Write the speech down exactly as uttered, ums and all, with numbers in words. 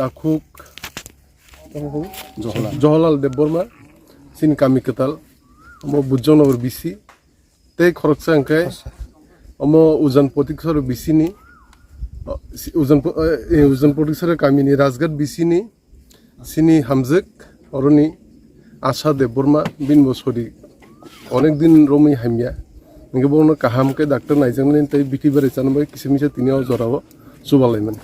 Takhuk Johorlal. Johorlal Debbarma, chini kami kwtal, omo Bujjongnagar B C, tei khoroksa hwnkhe omo Ujan Potiksora B C ni, o, si-, Ujan Po-, eh, Ujan Potiksora kamini Rajghat B C ni, chini hamjwk, oroni Asha Debbarma, bini bo sori onek din romwi hamya. Hwnkhe bono kaham khe doctor naijaknai tei bithi berai chana bai kisa misa tini o jorao chubalaimani.